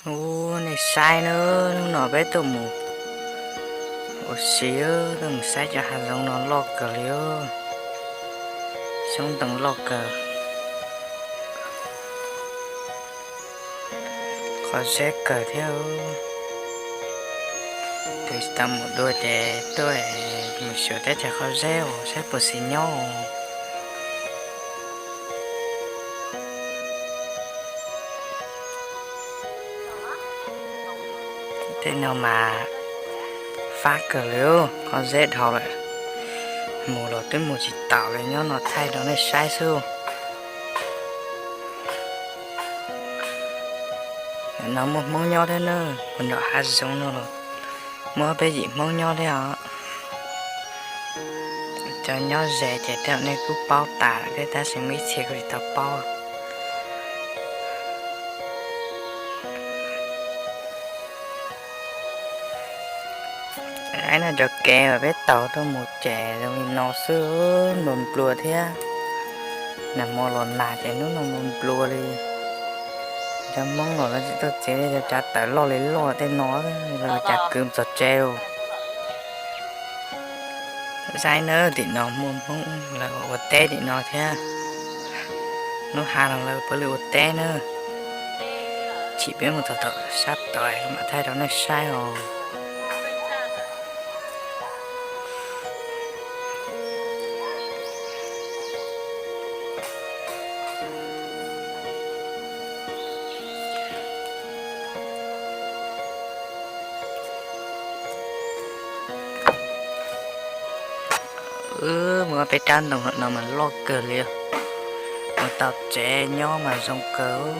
Ub, nej saib nawb, hnub no peb tuaj mus ua si, tuaj mus saib cov hav zoov no loj kawg li, xyoob ntoo loj kawg, qhov zeb kawg thiab. Tus tsis tau mus dua ces tuaj mus xyuas teb chaws qhov zeb os, saib puas xis nyob. Tej no mas fab kawg li, qhov zeb dhau lawm, mus los twb mus tsis taus li, nyob no thaij rau nej saib xwb. No muaj Hmoob nyob thiab na, puag nram hav zoov no los muaj peb yim Hmoob nyob thiab os. Cov nyob ze ces tej zaum nej kuj paub tas lawm thiab, tab sis muaj ib txhia kuj tsis tau paub. Aib, no cov kev uas peb taug tuaj mus ces zoo li no xwb, nplua nplua thiab. Nag hmo los nag ces hnub no nplua nplua li. Cov Hmoob los lawv tsis tuaj txiav li, cov tsav taws loj li loj tej no, lawv ua cas kwv txog tsev lawm. Saib nawb, tim no muaj Hmoob lawv ua teb tim no thiab. Lub hav no lawv puav leej ua teb na. Chim peb mus txog tom sab tod mam thaij rau nej saib os. Wb mus peb rab ntoo no mas loj kawg li. Mus tau tsev nyob mas zoo kawg.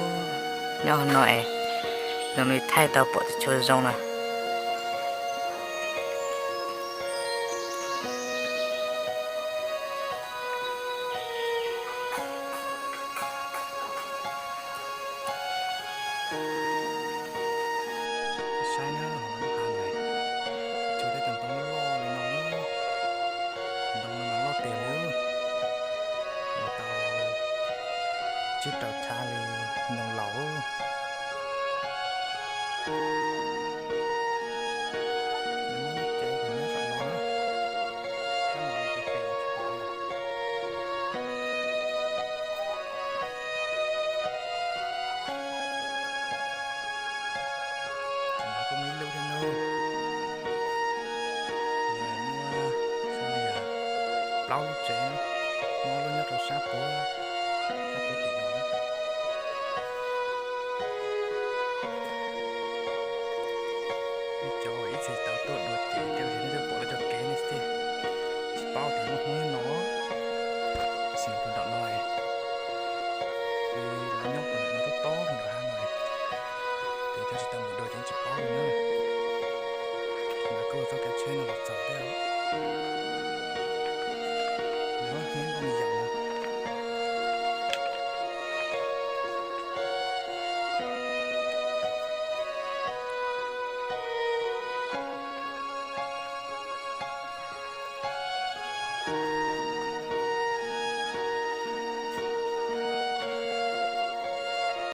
Nyob no es zoo li thaij tau pom tsis tshua zoo na. Saib na, lub hav no, cog tej cov ntoo loj li no, ntoo no mas loj tiag li, ua tau tsib rau thav li ntoo laus. Kuj muaj ib lub thiab nawb. Muaj plaub lub tsev, muaj lub nyob rau sab puag, sab puag tim no. Nej cov ib txhia tau tuaj dua ces tej zaum nej twb pom lawv cov kev nej thiaj tsis paub tias muaj Hmoob no. Xyov puas nram no, lawv nyob puag nram no tob tob puag nram hav no, ces cov tsis tau mus dua ces tsis paub li na. Lawv kuj ua txoj kev tsheb no los txog thiab.